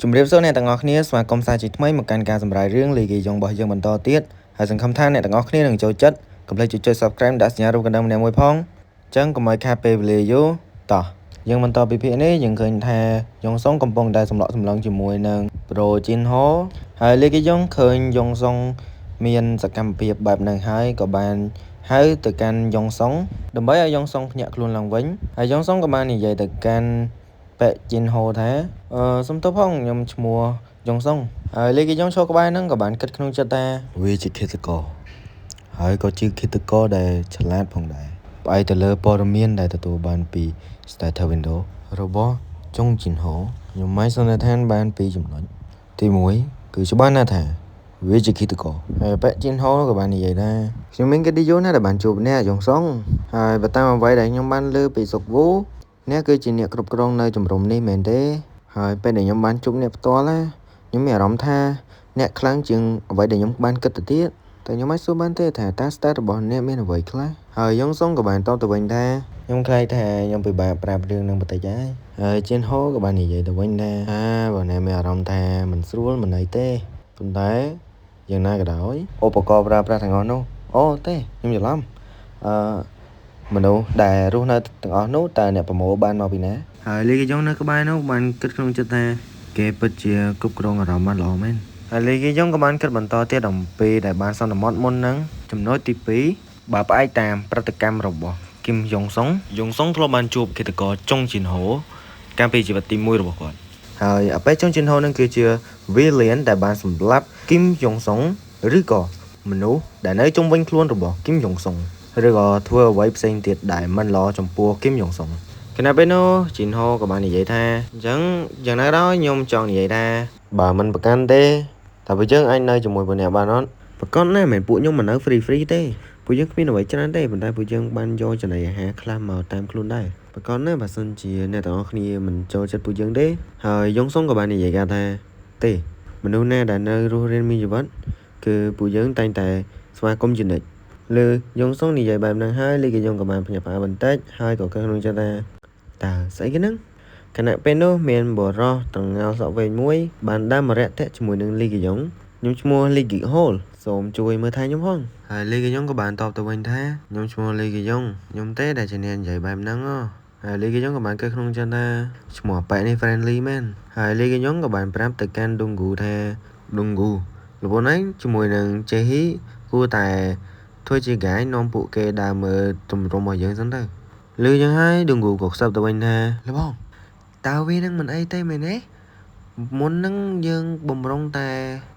ជំរាបសួរអ្នកទាំងអស់គ្នាស្វាគមន៍សាជាថ្មីមកកាន់ការសម្រាយរឿងលីហ្គីយ៉ុងរបស់យើងបន្តទៀតហើយសង្ឃឹមថាអ្នកទាំងអស់គ្នានឹងចូលចិត្តកុំភ្លេចចុច Subscribe ដាក់សញ្ញារូបកណ្ដឹងម្នាក់មួយផងអញ្ចឹងកុំឲ្យខាតពេលវេលាយូរតោះយើងបន្តពីភាគនេះយើងឃើញថាយ៉ុងសុងកំពុងតែសម្លក់សម្លឹងជាមួយនឹងប្រូជីនហូហើយលីហ្គីយ៉ុងឃើញយ៉ុងសុងមានសកម្មភាពបែបហ្នឹងហើយក៏បានហៅទៅកាន់យ៉ុងសុងដើម្បីឲ្យយ៉ុងសុងភ្ញាក់ខ្លួនឡើងវិញហើយយ៉ុងសុងក៏បាននិយាយទៅកាន់ប៉ែជីនហូថាសុំទោសផងខ្ញុំឈ្មោះយ៉ុងសុងហើយលីគីយ៉ុងឈរក្បែរហ្នឹងក៏បានគិតក្នុងចិត្តថាវាជាឃាតករហើយក៏ជាឃាតករដែលឆ្លាតផងដែរផ្អែកទៅលើព័ត៌មានដែលទទួលបានពី Starter Window របស់ចុងជីនហូខ្ញុំមិនសន្និដ្ឋានបានពីរចំណុចទី1គឺច្បាស់ណាស់ថាវាជាឃាតករហើយប៉ែជីនហូក៏បាននិយាយថាខ្ញុំមានកិត្តិយសណាស់ដែលបានជួបអ្នកយ៉ុងសុងហើយបើតាមអ្វីដែលខ្ញុំបានលើពីសុកវូអ្នកគឺជាអ្នកគ្រប់គ្រងនៅជំរំនេះមែនទេហើយពេលដែលខ្ញុំបានជួបអ្នកផ្ទាល់ណាខ្ញុំមានអារម្មណ៍ថាអ្នកខ្លាំងជាងអ្វីដែលខ្ញុំបានគិតទៅទៀតតែខ្ញុំអាចសួរបានទេថាតើ stat របស់អ្នកមានអ្វីខ្លះហើយយ៉ុងសុងក៏បានតបទៅវិញថាខ្ញុំខ្លាចថាខ្ញុំពិបាកប្រាប់រឿងនឹងបន្តិចហើយហើយជីនហូក៏បាននិយាយទៅវិញថាបើអ្នកមានអារម្មណ៍ថាមិនស្រួលមិនអីទេប៉ុន្តែយ៉ាងណាក៏ដោយឧបករណ៍ប្រើប្រាស់ទាំងអស់នោះអូទេខ្ញុំច្រឡំអឺមនុស្សដែលរស់នៅទាំងអស់នោះតើអ្នកប្រមូលបានមកពីណាហើយលីគីយ៉ុងនៅក្បែរនោះបានគិតក្នុងចិត្តថាគេពិតជាគ្រប់គ្រងអារម្មណ៍បានល្អមែនហើយលីគីយ៉ុងក៏បានគិតបន្តទៀតអំពីដែលបានសន្មត់មុននឹងចំណុចទី2បើផ្អែកតាមប្រតិកម្មរបស់គឹមយ៉ុងសុងយ៉ុងសុងធ្លាប់បានជួបឃាតករចុងជីនហូកាលពីជីវិតទី1របស់គាត់ហើយអបេចុងជីនហូនឹងគឺជាវីលៀនដែលបានសម្លាប់គឹមយ៉ុងសុងឬក៏មនុស្សដែលនៅជុំវិញខ្លួនរបស់គឹមយ៉ុងសុងឬក៏ធ្វើអ្វីផ្សេងទៀតដែលមិនល្អចំពោះគឹមយ៉ុងសុងខណៈពេលនោះជីនហូក៏បាននិយាយថាអញ្ចឹងយ៉ាងណាក៏ដោយខ្ញុំចង់និយាយថាបើមិនប្រកាន់ទេតើពួកយើងអាចនៅជាមួយពួកអ្នកបានអត់ប្រកបណាស់មិនពួកខ្ញុំមិននៅ free free ទេពួកយើងគ្មានអ្វីច្រើនទេប៉ុន្តែពួកយើងបានយកចំណីអាហារខ្លះមកតាមខ្លួនដែរប្រកបណាស់បើសិនជាអ្នកទាំងអស់គ្នាមិនចូលចិត្តពួកយើងទេហើយយ៉ុងសុងក៏បាននិយាយថាទេមនុស្សណាដែលនៅរស់រានមានជីវិតគឺពួកយើងតែងតែស្វាគមន៍ជានិច្ចលើយ៉ុងសុងនិយាយបែបហ្នឹងហើយលីកយ៉ុងក៏បានភ្ញាក់ផ្អើលបន្តិចហើយក៏គិតក្នុងចិត្តថាតើស្អីគេហ្នឹងខណៈពេលនោះមានបុរសត្រងោលសក់វែងមួយបានដើរមករាក់ទាក់ជាមួយនឹងលីកយ៉ុងខ្ញុំឈ្មោះលីគីហូលសូមជួយមើលថែខ្ញុំផងហើយលីកយ៉ុងក៏បានតបទៅវិញថាខ្ញុំឈ្មោះលីកយ៉ុងខ្ញុំទេដែលជាអ្នកនិយាយបែបហ្នឹងហើយលីកយ៉ុងក៏បានគិតក្នុងចិត្តថាឈ្មោះអាប៉ែនេះ friendly មែនហើយលីកយ៉ុងក៏បានប្រាប់ទៅកាន់ឌុងហ្គូថាឌុងហ្គូលោកប្អូនឯងជាមួយនឹងជេហ៊ីគួរតែធ្វើជាហ្គាយនាំពួកគេដើរមើលទម្រង់របស់យើងសិនទៅឮយ៉ាងហើយឌុងហ្គូក៏ខ្សឹបទៅវិញថាលបងតើវានឹងមិនអីទេមែនទេមុននឹងយើងបំរុងតែ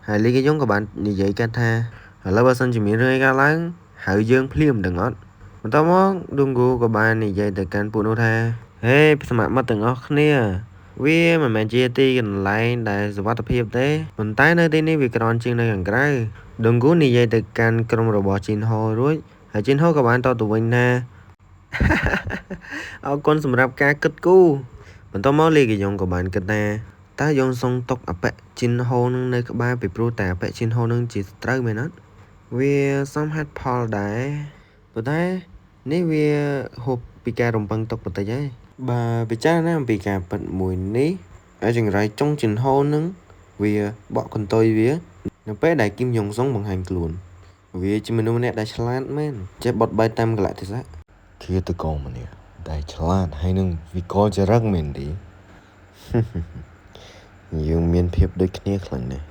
ហើយលីកយ៉ុងក៏បាននិយាយកាត់ថាឥឡូវបើសិនជាមានរឿងអីកើតឡើងហៅយើងភ្លាមដឹងអត់បន្តមកឌុងហ្គូក៏បាននិយាយទៅកាន់ពួកនោះថាហេសមមិត្តទាំងអស់គ្នាវាមិនមែនជាទីកន្លែងដែលសុវត្ថិភាពទេប៉ុន្តែនៅទីនេះវាក្រន់ជាងនៅខាងក្រៅឌុងហ្គូនិយាយទៅកាន់ក្រុមរបស់ជីនហូរួចហើយជីនហូក៏បានតបទៅវិញថាអរគុណសម្រាប់ការគិតគូរបន្តមកលីកយ៉ុងក៏បានគិតថាតើយ៉ុងសុងຕົកអបិជីនហូនឹងនៅក្បែរពីព្រោះតែអបិជីនហូនឹងជាសត្រូវមែនអត់វាសមហេតុផលដែរប៉ុន្តែនេះវាហូបពីការរំពឹងទុកបន្តិចហើយបើពិចារណាអំពីការពិតមួយនេះអាចចង្រៃចុងជីនហូនឹងវាបក់កន្ទុយវានៅពេលដែលគឹមយ៉ុងសុងបង្ហាញខ្លួនវាជាមនុស្សម្នាក់ដែលឆ្លាតមែនចេះបត់បែនតាមកលៈទេសៈឃាតករម្នាក់ដែលឆ្លាតហើយនឹងវិកលចរិតមែនទេយើងមានភាពដូចគ្នាខ្លាំងណាស់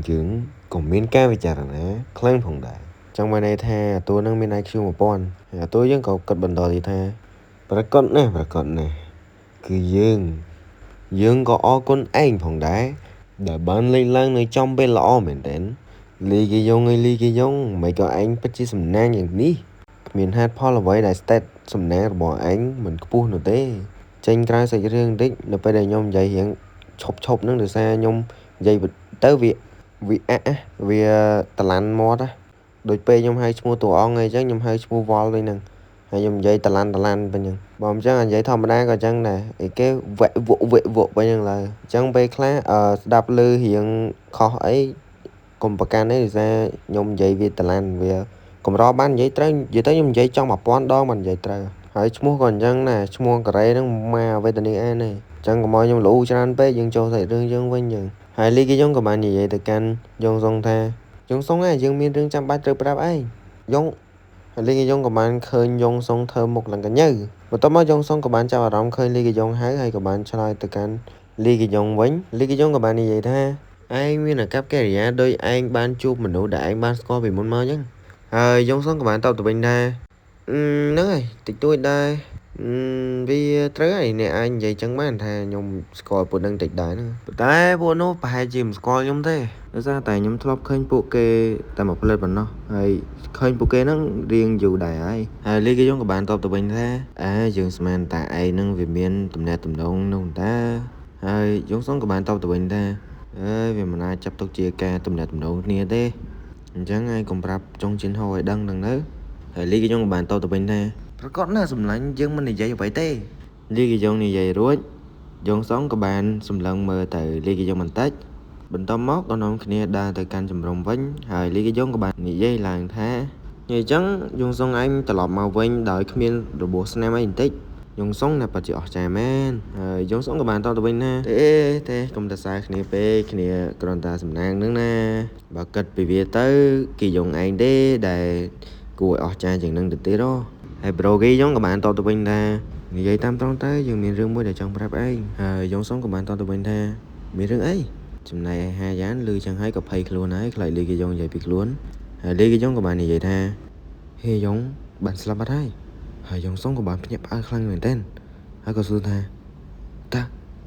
យើងក៏មានការពិចារណាខ្លាំងផងដែរចង់បានន័យថាអាតួនឹងមាន IQ 1000ហើយអាតួយើងក៏គិតបន្តទៀតថាប្រកបណាស់គឺយើងក៏អរគុណឯងផងដែរដែលបានលេចឡើងនៅចំពេលល្អមែនទែនលីគេយ៉ងអីលីគេយ៉ងមិនក៏ឯងពិតជាសំណាងយ៉ាងនេះគ្មានហេតុផលអ្វីដែល stat សំណាងរបស់ឯងមិនខ្ពស់នោះទេចេញក្រៅសាច់រឿងបន្តិចនៅពេលដែលខ្ញុំនិយាយរៀងឈប់នឹងដោយសារខ្ញុំនិយាយទៅវាអាក់វាតឡាន់មាត់ដូចពេលខ្ញុំហៅឈ្មោះតួអង្គអីចឹងខ្ញុំហៅឈ្មោះវល់ដូចហ្នឹងហើយខ្ញុំនិយាយតឡាន់ពេញហ្នឹងបើមិនចឹងនិយាយធម្មតាក៏ចឹងដែរអីគេវៈវក់វៈវក់ពេញហ្នឹងឡើយអញ្ចឹងពេលខ្លះស្ដាប់ឮរៀងខុសអីកុំប្រកាន់ទេដោយសារខ្ញុំនិយាយវាតឡាន់វាកម្របាននិយាយត្រូវនិយាយទៅខ្ញុំនិយាយចង់1000ដងបាននិយាយត្រូវហ ហើយឈ្មោះក៏អញ្ចឹងដែរឈ្មោះកូរ៉េហ្នឹងមកវេទនីអានទេអញ្ចឹងកុំឲ្យខ្ញុំលូច្រើនពេកយើងចូលសាច់រឿងយើងវិញយើងហើយលីគីយ៉ុងក៏បាននិយាយទៅកាន់យ៉ុងសុងថាយ៉ុងសុងយើងមានរឿងចាំបាច់ត្រូវប្រាប់ឯងយ៉ុងហើយលីគីយ៉ុងក៏បានឃើញយ៉ុងសុងធ្វើមុខឡើងកញើបន្ទាប់មកយ៉ុងសុងក៏បានចាប់អារម្មណ៍ឃើញលីគីយ៉ុងហើយក៏បានឆ្លើយទៅកាន់លីគីយ៉ុងវិញលីគីយ៉ុងក៏បាននិយាយថាឯងមានអាកប្បកិរិយាដោយឯងបានជួបមនុស្សដែលឯងបានស្គាល់ពីមុនមកអញ្ចឹងហើយយ៉ុងសុងក៏បានតបទៅវិញថាហ្នឹងហើយតិចតួចដែរវាត្រូវហើយអ្នកអាចនិយាយចឹងបានថាខ្ញុំស្គាល់ពួកនឹងតិចដែរហ្នឹងប៉ុន្តែពួកនោះប្រហែលជាមិនស្គាល់ខ្ញុំទេដោយសារតែខ្ញុំធ្លាប់ឃើញពួកគេតែមួយផ្លែតប៉ុណ្ណោះហើយឃើញពួកគេហ្នឹងរៀងយូរដែរហើយហើយលីគីយ៉ុងក៏បានតបទៅវិញថាយើងស្មានតែឯងហ្នឹងវាមានទំនាក់ទំនងនោះតាហើយយ៉ុងសុងក៏បានតបទៅវិញថាអើយវាមិនអាចចាប់ទុកជាការទំនាក់ទំនងគ្នាទេអញ្ចឹងឯងកុំប្រាប់ចុងជីនហូឲ្យដឹងហ្នឹងទៅហើយលីគីយ៉ុងក៏បានតបទៅវិញថាប្រកបណាស់សម្លាញ់យើងមិននិយាយអ្វីទេលីគីយ៉ុងនិយាយរួចយ៉ុងសុងក៏បានសម្លឹងមើលទៅលីគីយ៉ុងបន្តិចបន្ទាប់មកក៏នាំគ្នាដើរទៅកាន់ជំរំវិញហើយលីគីយ៉ុងក៏បាននិយាយឡើងថានិយាយចឹងយ៉ុងសុងឯងត្រឡប់មកវិញដោយគ្មានរបួសស្នាមអីបន្តិចយ៉ុងសុងណាស់ពិតជាអស្ចារ្យមែនហើយយ៉ុងសុងក៏បានតបទៅវិញណាទេកុំតែសើគ្នាពេកគ្នាគ្រាន់តែសំណាងនឹងណាបើគិតពីវាទៅគេយ៉ុងឯងទេដែលគួរឲ្យអស្ចារ្យជាងនឹងទៅទៀតហើយប្រូគីយ៉ុងក៏បានតបទៅវិញថានិយាយតាមត្រង់ទៅយើងមានរឿងមួយដែលចង់ប្រាប់ឯងហើយយ៉ុងសុងក៏បានតបទៅវិញថាមានរឿងអីចំណែកឯហាយ៉ានឮចឹងហើយក៏ភ័យខ្លួនហើយខ្លាចលីគីយ៉ុងនិយាយពីខ្លួនហើយលីគីយ៉ុងក៏បាននិយាយថាហេយ៉ុងបានស្លាប់បាត់ហើយហើយយ៉ុងសុងក៏បានភ្ញាក់ផ្អើលខ្លាំងមែនទែនហើយក៏សួរថា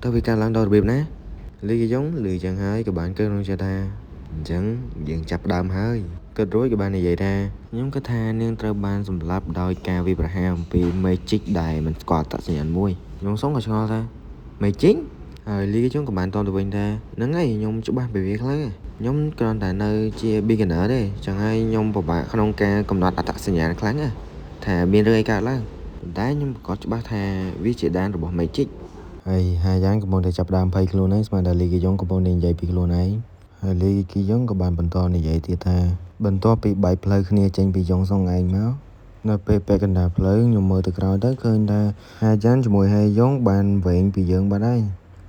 តើវាកើតឡើងដល់របៀបណាលីគីយ៉ុងឮចឹងហើយក៏បានគិតក្នុងចិត្តថាអញ្ចឹងយើងចាប់ដើមហើយគិតរួចក៏បាននិយាយថាខ្ញុំគិតថានាងត្រូវបានសម្លាប់ដោយការវាយប្រហារអំពី Magic ដែលមិនស្គាល់អត្តសញ្ញាណមួយខ្ញុំសុងក៏ឆ្ងល់ថា Magic ហើយលីគីយ៉ុងក៏បានតបទៅវិញថាហ្នឹងហើយខ្ញុំច្បាស់ពីវាខ្លាំងខ្ញុំគ្រាន់តែនៅជា beginner ទេចឹងហើយខ្ញុំពិបាកក្នុងការកំណត់អត្តសញ្ញាណខ្លាំងណាថាមានរឿងអីកើតឡើងប៉ុន្តែខ្ញុំប្រកាសច្បាស់ថាវាជាដានរបស់ Magic ហើយហាយ៉ាងកំពុងតែចាប់ដើមភ័យខ្លួនឯងស្មានតែលីគីយ៉ុងកំពុងតែនិយាយពីខ្លួនឯងហើយលីគីយ៉ុងក៏បានបន្តនិយាយទៀតថាបន្ទាប់ពីបែកផ្លូវគ្នាចេញពីយ៉ុងសុងឯងមកនៅពេលពាក់កណ្ដាលផ្លូវខ្ញុំមើលទៅក្រោយទៅឃើញថាហាយ៉ានជាមួយហេយ៉ុងបានវែងពីយើងបាត់ហើយ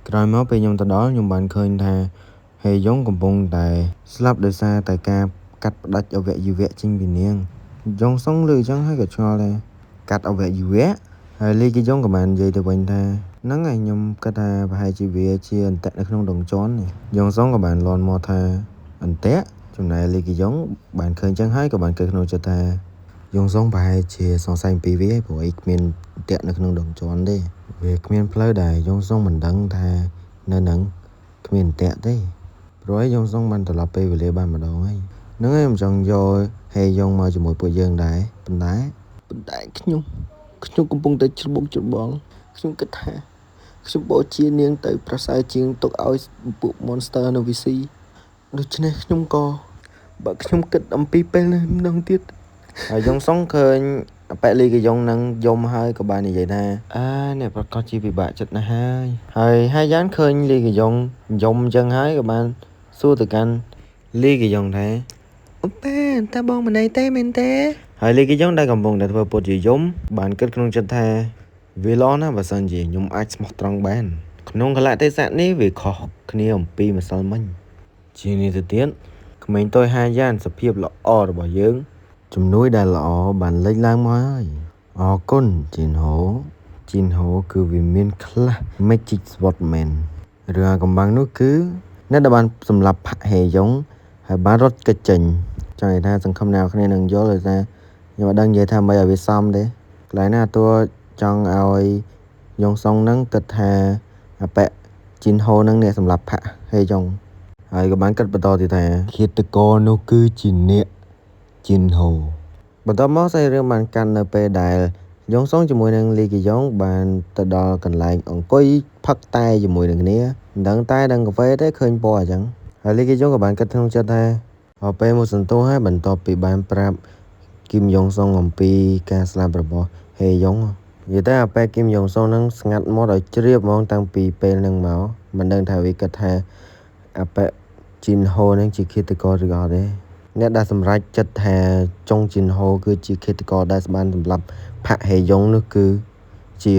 ក្រោយមកពេលខ្ញុំទៅដល់ខ្ញុំបានឃើញថាហេយ៉ុងកំពុងតែស្លាប់ដោយសារតែការកាត់ផ្ដាច់អវយវៈចេញពីនាងយ៉ុងសុងឮចឹងហើយក៏ឆ្ងល់ដែរកាត់អវយវៈហើយលីគីយ៉ុងក៏បាននិយាយទៅវិញថាហ្នឹងហើយខ្ញុំគិតថាប្រហែលជាវាជាអន្ទាក់នៅក្នុងដងជន់យ៉ុងសុងក៏បានលន់មកថាអន្ទាក់ចំណែកលីគីយ៉ុងបានឃើញចឹងហើយក៏បានគិតក្នុងចិត្តថាយ៉ុងសុងប្រហែលជាសង្ស័យពីវាព្រោះអីគ្មានអន្ទាក់នៅក្នុងដងជន់ទេវាគ្មានផ្លូវដែលយ៉ុងសុងមិនដឹងថានៅនឹងគ្មានអន្ទាក់ទេព្រោះអីយ៉ុងសុងបានត្រឡប់ពេលវេលាបានម្ដងហើយហ្នឹងហើយខ្ញុំចង់យកហេយ៉ុងមកជាមួយពួកយើងដែរប៉ុន្តែខ្ញុំកំពុងតែច្របូកច្របល់ខ្ញុំគិតថាខ្ញុំបូជានាងទៅប្រសើរជាងទុកឲ្យពួក monster នៅ VC ដូច្នេះខ្ញុំក៏បើខ្ញុំគិតអំពីពេលនេះម្ដងទៀតហើយយ៉ុងសុងឃើញអប៉ែលីគីយ៉ុងនឹងយំហើយក៏បាននិយាយថាអ្នកប្រកាសជាពិបាកចិត្តណាស់ហើយហើយហាយ៉ានឃើញលីគីយ៉ុងយំចឹងហើយក៏បានសួរទៅកាន់លីគីយ៉ុងថាអូប៉ែតើបងមិនអីទេមែនទេហើយលីគីយ៉ុងដែលកំពុងតែធ្វើពុតជាយំបានគិតក្នុងចិត្តថាវាល្អណាស់បើសិនជាខ្ញុំអាចស្មោះត្រង់បានក្នុងកលៈទេសៈនេះវាខុសគ្នាអំពីម្សិលមិញជាងនេះទៅទៀតក្មេងតូចហាយ៉ានសភាពល្អរបស់យើងជំនួយដែលល្អបានលេចឡើងមកហើយអរគុណជីនហូជីនហូគឺវាមានខ្លះ Magic Sword មែនរឿងអាកំបាំងនោះគឺអ្នកដែលបានសម្លាប់ផាក់ហេយ៉ុងហើយបានរត់គេចចេញចង់និយាយថាសង្ឃឹមអ្នកគ្នានឹងយល់ដោយសារខ្ញុំអត់ដឹងនិយាយថាមិនឲ្យវាសមទេកន្លែងណាតួចង់ឲ្យយ៉ុងសុងនឹងគិតថាអាប៉ែជីនហូនឹងអ្នកសម្លាប់ផាក់ហេយ៉ុងហើយក៏បានគិតបន្តទៀតថាឃាតករនោះគឺជាអ្នកជីនហូបន្ទាប់មកសាច់រឿងបានកាន់នៅពេលដែលយ៉ុងសុងជាមួយនឹងលីគីយ៉ុងបានទៅដល់កន្លែងអង្គុយផឹកតែជាមួយនឹងគ្នាមិនដឹងតែដឹងកាហ្វេទេឃើញពណ៌អញ្ចឹងហើយលីគីយ៉ុងក៏បានគិតក្នុងចិត្តថាដល់ពេលមួយសន្ទុះហើយបន្ទាប់ពីបានប្រាប់គីមយ៉ុងសុងអំពីការស្លាប់របស់ហេយ៉ុងនិយាយទៅអាប៉ែគីមយ៉ុងសុងនឹងស្ងាត់មាត់ឲ្យជ្រាបហ្មងតាំងពីពេលហ្នឹងមកមិនដឹងថាវាគិតថាអាប៉ែជីនហូនឹងជាឃាតករឬអត់ទេអ្នកដែលសម្រេចចិត្តថាចុងជីនហូគឺជាឃាតករដែលបានសម្លាប់ ផាក់ហេយ៉ុងនោះគឺជា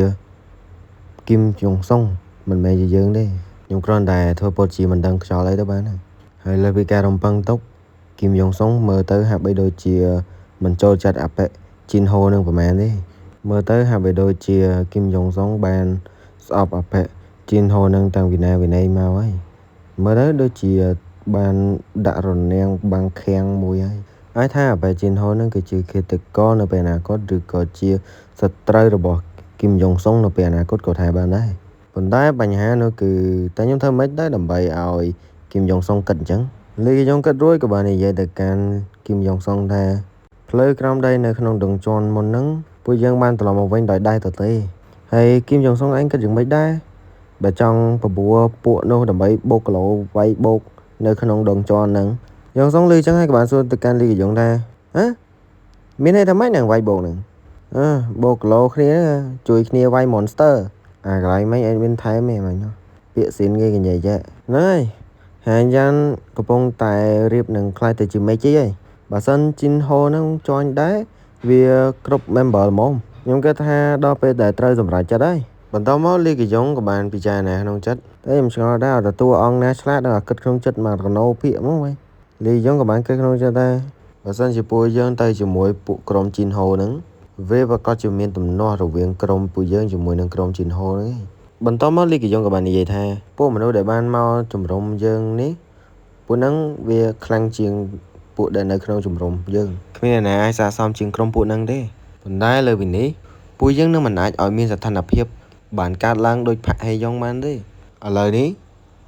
គីមយ៉ុងសុងមិនមែនជាយើងទេខ្ញុំគ្រាន់តែធ្វើពុតជាមិនដឹងខ្យល់អីទៅបានហើយលើពីការរំពឹងទុកគីមយ៉ុងសុងមើលទៅហាក់បីដូចជាមិនចូលចិត្តអាប៉ិជីនហូនឹងប្រហែលទេមើលទៅហាក់បីដូចជាគីមយ៉ុងសុងបានស្អប់អាប៉ិជីនហូនឹងតាំងពីណាពីណីមកហើយមើលទៅដូចជាបានដាក់រនាំងបាំងខាំងមួយហើយហើយថាអាប៉ិជីនហូនឹងគឺជាឃាតករនៅពេលអនាគតឬក៏ជាសត្រូវរបស់គីមយ៉ុងសុងនៅពេលអនាគតក៏ថាបានដែរប៉ុន្តែបញ្ហានោះគឺតើខ្ញុំធ្វើម៉េចដែរដើម្បីឲ្យគីមយ៉ុងសុងគិតអញ្ចឹងលីគីយ៉ុងគិតរួចក៏បាននិយាយទៅកាន់គីមយ៉ុងសុងថាផ្លូវក្រោមដីនៅក្នុងដងជន់មុនហ្នឹងពួកយើងបានត្រឡប់មកវិញដោយដៃទទេហើយគីមយ៉ុងសុងឯងគិតយ៉ាងម៉េចដែរបើចង់បបួលពួកនោះដើម្បីបូកគីឡូវាយបូកនៅក្នុងដងជន់ហ្នឹងយ៉ុងសុងលឺចឹងហើយក៏បានសួរទៅកាន់លីគីយ៉ុងថាហ៎មានន័យថាម៉េចនឹងវាយបូកហ្នឹងអឺបូកគីឡូគ្នាជួយគ្នាវាយ monster អាកន្លែងមិញអត់មានថែមទេមិញពាក្យស៊ីនគេកញ្ញែចេះហ្នឹងហើយហាងយ៉ាន់កំពុងតែរៀបនឹងខ្លាយទៅជាមេជីហើយបើសិនជីនហូនឹងចាញ់ដែរវាគ្រប់ member ហ្មងខ្ញុំគិតថាដល់ពេលដែលត្រូវសម្រេចចិត្តហើយបន្តមកលីកាយ៉ុងក៏បានពិចារណាក្នុងចិត្តតែខ្ញុំឆ្ងល់ដែរទទួលអង្គណាឆ្លាតដល់គិតក្នុងចិត្តមកកណោភាកហ្មងវិញលីយ៉ុងក៏បានគិតក្នុងចិត្តដែរបើសិនជាពួកយើងទៅជាមួយពួកក្រុមជីនហូហ្នឹងវាប្រកាសជាមានទំនាស់រវាងក្រុមពួកយើងជាមួយនឹងក្រុមជីនហូហ្នឹងឯងបន្តមកលីកាយ៉ុងក៏បាននិយាយថាពួកមនុស្សដែលបានមកជំរុំយើងនេះពួកហ្នឹងវាខ្លាំងជាងពួកដែលនៅក្នុងជំរុំយើងគ្មានអ្នកណាអាចស័ក្តិសមជាងក្រុមពួកហ្នឹងទេប៉ុន្តែលើពីនេះពួកយើងនឹងមិនអាចឲ្យមានស្ថានភាពបានកើតឡើងដោយផាក់ហេយ៉ុងបានទេឥឡូវនេះ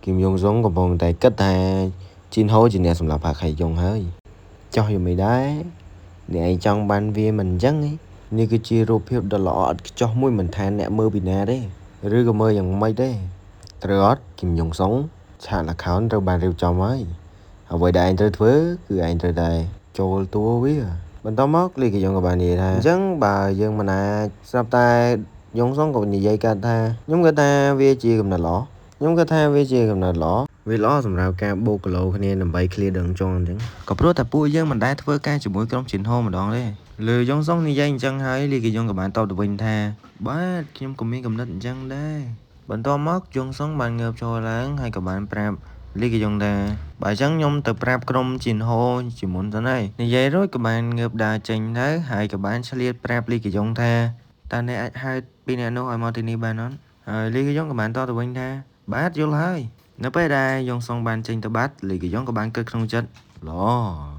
គីមយ៉ុងសុងកំពុងតែគិតថាជីនហូជាអ្នកសម្លាប់ផាក់ហេយ៉ុងហើយចោះយ៉ាងម៉េចដែរអ្នកឯងចង់បានវាមិនអញ្ចឹងឯងនេះគឺជារូបភាពដ៏ល្អឥតខ្ចោះមួយមិនថាអ្នកមើលពីណាទេឬក៏មើលយ៉ាងម៉េចទេត្រូវអត់គីមយ៉ុងសុងឆាកល្ខោនត្រូវបានរៀបចំហើយអ្វីដែលឯងត្រូវធ្វើគឺឯងត្រូវតែចូលតួវាបន្តមកលីកាយ៉ុងក៏បាននិយាយថាអញ្ចឹងបើយើងមិនអាចស្រាប់តែយ៉ុងសុងក៏និយាយកាត់ថាខ្ញុំគិតថាវាជាកំណត់ល្អខ្ញុំគិតថាវាជាកំណត់ល្អវាល្អសម្រាប់ការបូកគីឡូគ្នាដើម្បី clear ដងចង់អញ្ចឹងក៏ព្រោះតែពួកយើងមិនដែលធ្វើការជាមួយក្រុមជីនហូម្ដងទេលើយ៉ុងសុងនិយាយអញ្ចឹងហើយលីកាយ៉ុងក៏បានតបទៅវិញថាបាទខ្ញុំក៏មានកំណត់អញ្ចឹងដែរបន្តមកយ៉ុងសុងបានងើបចូលឡើងហើយក៏បានប្រាប់លីកាយ៉ុងថាបើអញ្ចឹងខ្ញុំទៅប្រាប់ក្រុមជីនហូជាមុនសិនហើយនិយាយរួចក៏បានងើបដើរចេញទៅហើយក៏បានឆ្លៀតប្រាប់លីកាយ៉ុងថាតើអ្នកអាចហៅពីអ្នកនោះឲ្យមកទីនេះបានអត់ហើយលីកាយ៉ុងក៏បានតបទៅវិញថាបាទយល់ហើយនៅពេលដែលយ៉ុងសុងបានចេញទៅបាត់លីកាយ៉ុងក៏បានគិតក្នុងចិត្តល្អ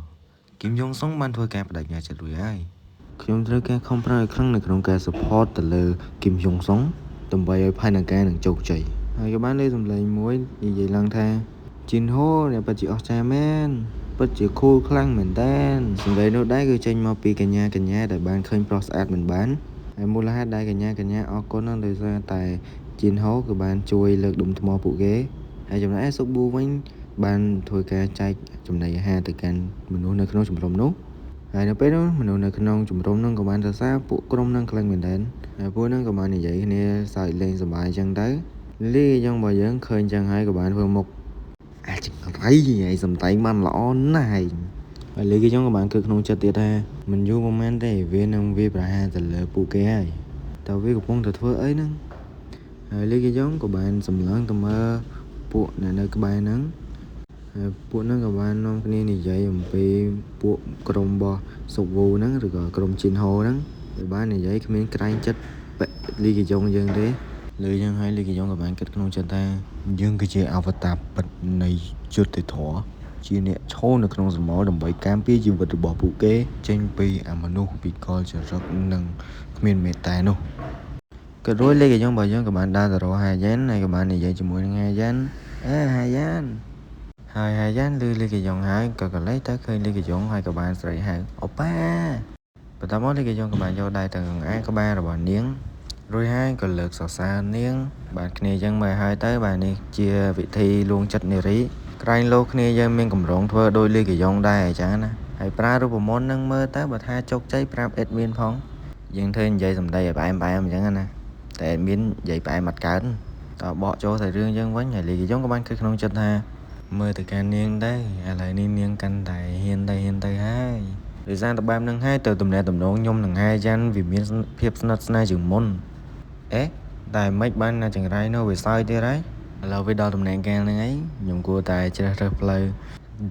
គីមយ៉ុងសុងបានធ្វើការបដិញ្ញាចិត្តរួចហើយខ្ញុំត្រូវការខំប្រឹងឲ្យខ្លាំងនៅក្នុងការ support ទៅលើគីមយ៉ុងសុងដើម្បីឲ្យផែនការនឹងជោគជ័យហើយក៏បានលើសម្លេងមួយនិយាយឡើងថាជីនហូអ្នកពិតជាអស្ចារ្យមែនពិតជាគូលខ្លាំងមែនតើសម្លេងនោះដែរគឺចេញមកពីកញ្ញាដែលបានឃើញប្រុសស្អាតមិនបានហើយមូលហេតុដែលកញ្ញាអរគុណនឹងដោយសារតែជីនហូគឺបានជួយលើកដុំថ្មពួកគេហើយចំណែកឯសុកប៊ូវិញបានធ្វើការចែកចំណីអាហារទៅកាន់មនុស្សនៅក្នុងជំរំនោះហើយនៅពេលនោះមនុស្សនៅក្នុងជំរំនោះក៏បានសរសើរពួកក្រុមនឹងខ្លាំងមែនទែនហើយពួកនឹងក៏បាននិយាយគ្នាសើចលេងសប្បាយអញ្ចឹងទៅលីយ៉ាងបើយើងឃើញចឹងហើយក៏បានធ្វើមុខអាចង្រៃឯងសំតែងបានល្អណាស់ឯងហើយលីគេចង់ក៏បានគិតក្នុងចិត្តទៀតថាមិនយូរប្រហែលទេវានឹងវាប្រហារទៅលើពួកគេហើយតើវាកំពុងតែធ្វើអីហ្នឹងហើយលីគេចង់ក៏បានសម្លឹងទៅមើលពួកអ្នកនៅក្បែរហ្នឹងហើយពួកហ្នឹងក៏បាននាំគ្នានិយាយអំពីពួកក្រុមរបស់សុកវូហ្នឹងឬក៏ក្រុមជីនហូហ្នឹងដែលបាននិយាយគ្មានក្រែងចិត្តលីគេចង់យើងទេលើយ៉ាងហើយលីកាយ៉ុងក៏បានគិតក្នុងចិត្តថាយើងគឺជាអវតារពិតនៃយុត្តិធម៌ជាអ្នកឈរនៅក្នុងសមរដើម្បីការពារជីវិតរបស់ពួកគេចេញពីអាមនុស្សវិកលចរិតនិងគ្មានមេត្តានោះក៏រួចលីកាយ៉ុងរបស់យើងក៏បានដើរទៅរកហាយ៉ែនហើយក៏បាននិយាយជាមួយនឹងហាយ៉ែនអេហាយ៉ែនហើយហាយ៉ែនឮលីកាយ៉ុងហើយក៏កលេចទៅឃើញលីកាយ៉ុងហើយក៏បានស្រែកហៅអូប៉ាបន្តមកលីកាយ៉ុងក៏បានយកដៃទៅកង្អាក្បាលរបស់នាងរួចហើយក៏លើកសរសើរនាងបាទគ្នាយើងមើលហើយទៅបាទនេះជាវិធីលួងចិត្តនារីក្រែងលោកគ្នាយើងមានកម្រងធ្វើដោយលីកាយ៉ុងដែរអញ្ចឹងណាហើយប្រើរូបមន្តនឹងមើលទៅបើថាជោគជ័យប្រាប់អេដមីនផងយើងធ្វើនិយាយសម្ដីឲ្យផ្អែមអញ្ចឹងណាតែអេដមីននិយាយផ្អែមអត់កើតតបកចូលតែរឿងយើងវិញហើយលីកាយ៉ុងក៏បានគិតក្នុងចិត្តថាមើលទៅការនាងដែរឥឡូវនេះនាងកាន់តែហ៊ានទៅហើយ ដោយសារតែបែបហ្នឹងហើយទៅទំនាក់ទំនងខ្ញុំនឹងហាយ៉ាន់វាមានភាពស្និទ្ធស្នាលជាងមុនអេតែមិនបានណាចង្រៃនៅវាសើចទៀតហើយឥឡូវវាដល់តំណែងកាលហ្នឹងហើយខ្ញុំគួរតែជ្រើសរើសផ្លូវ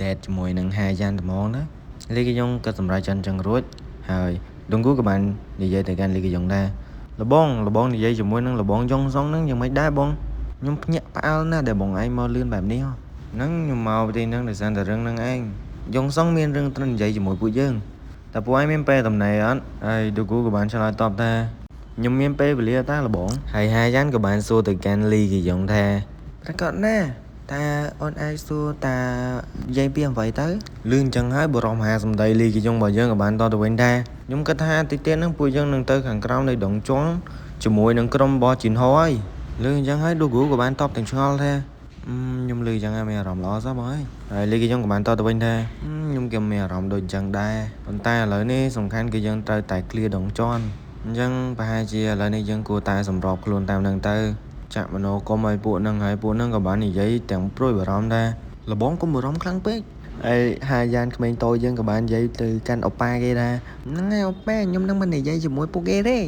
date ជាមួយនឹងហាយ៉ាន់ត្មងណាលីកយ៉ុងក៏សម្រេចចិនចឹងរួចហើយដងគូក៏បាននិយាយទៅកាន់លីកយ៉ុងដែរលបងលបងនិយាយជាមួយនឹងលបងយ៉ុងសុងហ្នឹងយ៉ាងម៉េចដែរបងខ្ញុំភ្ញាក់ផ្អើលណាស់ដែលបងឯងមកលឿនបែបនេះហ្នឹងខ្ញុំមកទីហ្នឹងដោយសារតែរឿងហ្នឹងឯងយ៉ុងសុងមានរឿងត្រូវនិយាយជាមួយពួកយើងតែពួកឯងមានពេលតំណែអត់ហើយឌូគូក៏បានឆ្លើយតបថាខ្ញុំមានពេលវេលាតាលបងហើយហាយ៉ាន់ក៏បានសួរទៅកាន់លីកយ៉ុងថាប្រកាសណាតាអូនអាចសួរតានិយាយពីអ្វីទៅលឺអញ្ចឹងហើយបរមហាសម្ដីលីកយ៉ុងរបស់យើងក៏បានតទៅវិញថាខ្ញុំគិតថាតិចទៀតហ្នឹងពួកយើងនឹងទៅខាងក្រោមនៃដងជន់ជាមួយនឹងក្រុមរបស់ជីនហោហើយលឺអញ្ចឹងហើយឌូគូក៏បានតបទាំងឆ្ងល់ថាខ្ញុំលឺអញ្ចឹងហើយមានអារម្មណ៍ល្អសោះបងអើយហើយលីកយ៉ុងក៏បានតទៅវិញថាខ្ញុំក៏មានអារម្មណ៍ដូចអញ្ចឹងដែរប៉ុន្តែឥឡូវនេះសំខាន់គឺយើងត្រូវតែ clear ដងជន់អញ្ចឹងប្រហែលជាឥឡូវនេះយើងគួរតែសម្របខ្លួនតាមនឹងទៅចាក់មโนគមឲ្យពួកនឹងហើយពួកនឹងក៏បាននិយាយទាំងព្រួយបារម្ភដែរលបងកុំបារម្ភខ្លាំងពេកហើយហាយ៉ានក្មេងតូចយើងក៏បាននិយាយទៅកាន់អូប៉ាគេដែរហ្នឹងហើយអូប៉ាខ្ញុំនឹងមិននិយាយជាមួយពួកគេទេ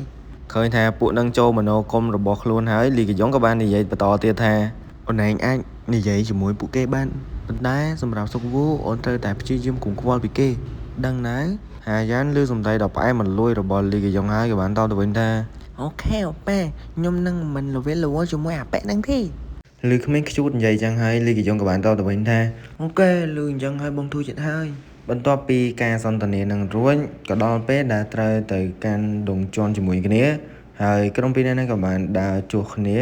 ឃើញថាពួកនឹងចូលមโนគមរបស់ខ្លួនហើយលីកយ៉ុងក៏បាននិយាយបន្តទៀតថាអូនឯងអាចនិយាយជាមួយពួកគេបានប៉ុន្តែសម្រាប់សុកវូអូនត្រូវតែព្យាយាមកុំខ្វល់ពីគេដឹងណាហាយ៉ានឮសម្ដីដ៏ផ្អែមមិនលួយរបស់លីកយ៉ុងហើយក៏បានតបទៅវិញថាអូខេអូប៉ាខ្ញុំនឹងមិនលវេលវល់ជាមួយអាប៉ែហ្នឹងទេឮក្មេងខ្ជូតនិយាយចឹងហើយលីកយ៉ុងក៏បានតបទៅវិញថាអូខេឮអញ្ចឹងហើយបងធូរចិត្តហើយបន្ទាប់ពីការសន្ទនានឹងរួចក៏ដល់ពេលដែលត្រូវទៅកាន់ដងជន់ជាមួយគ្នាហើយក្រុមពីរនាក់ហ្នឹងក៏បានដើរជួសគ្នា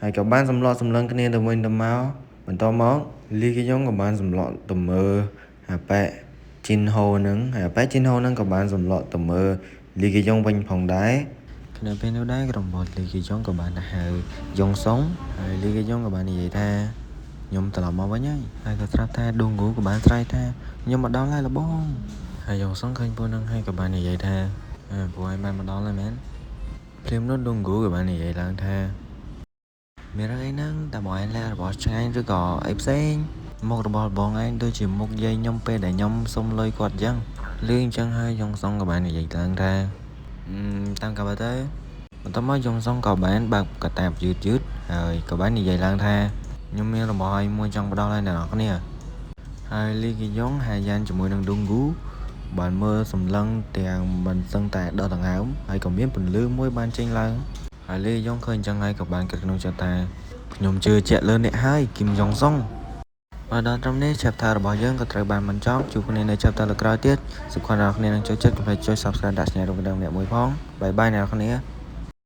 ហើយក៏បានសម្លក់សម្លឹងគ្នាទៅវិញទៅមកបន្តមកលីកយ៉ុងក៏បានសម្លក់ទៅមើលអាប៉ែជីនហូនឹងហើយអាប៉ែជីនហូនឹងក៏បានសម្លក់ទៅមើលលីកយ៉ុងវិញផងដែរនៅពេលនោះដែរក្រុមរបស់លីកយ៉ុងក៏បានទៅហៅយ៉ុងសុងហើយលីកយ៉ុងក៏បាននិយាយថាខ្ញុំត្រឡប់មកវិញហើយហើយក៏ស្រាប់ថាឌូងគូក៏បានស្រែកថាខ្ញុំមកដល់ហើយលបងហើយយ៉ុងសុងឃើញពួកនឹងហើយក៏បាននិយាយថាពួកឯងបានមកដល់ហើយមែនភ្លាមនោះឌូងគូក៏បាននិយាយឡើងថាមានរឿងអីហ្នឹងតែបងឯងលែរបស់ឆ្ងាញ់ឬក៏អីផ្សេងមុខរបស់បងឯងដូចជាមុខយាយខ្ញុំពេលដែលខ្ញុំសុំលុយគាត់អញ្ចឹងលឺអញ្ចឹងហើយយ៉ុងសុងក៏បាននិយាយឡើងថាតាមកាប់ទៅបន្ទាប់មកយ៉ុងសុងក៏បានបើកកតាបយឺតយឺតហើយក៏បាននិយាយឡើងថាខ្ញុំមានរបស់ឲ្យមួយចង់ផ្ដល់ឲ្យអ្នកនរគ្នាហើយលីកយ៉ុងហាយ៉ានជាមួយនឹងឌុងគូបានមើលសម្លឹងទាំងមិនសឹងតែដកដង្ហើមហើយក៏មានពន្លឺមួយបានចេញឡើងហើយលីយ៉ុងឃើញអញ្ចឹងហើយក៏បានគិតក្នុងចិត្តថាខ្ញុំជឿជាក់លើអ្នកហើយគឹមយ៉ុងសុងបាទដល់ត្រឹមនេះ chapter របស់យើងក៏ត្រូវបានបញ្ចប់ជួបគ្នានៅ chapter លើក្រោយទៀតសូមខអ្នកនរគ្នានឹងចូលចិត្តកុំភ្លេចចុច Subscribe ដាក់សញ្ញារូបកណ្ដឹងម្នាក់មួយផងបាយបាយអ្នកនរគ្នា។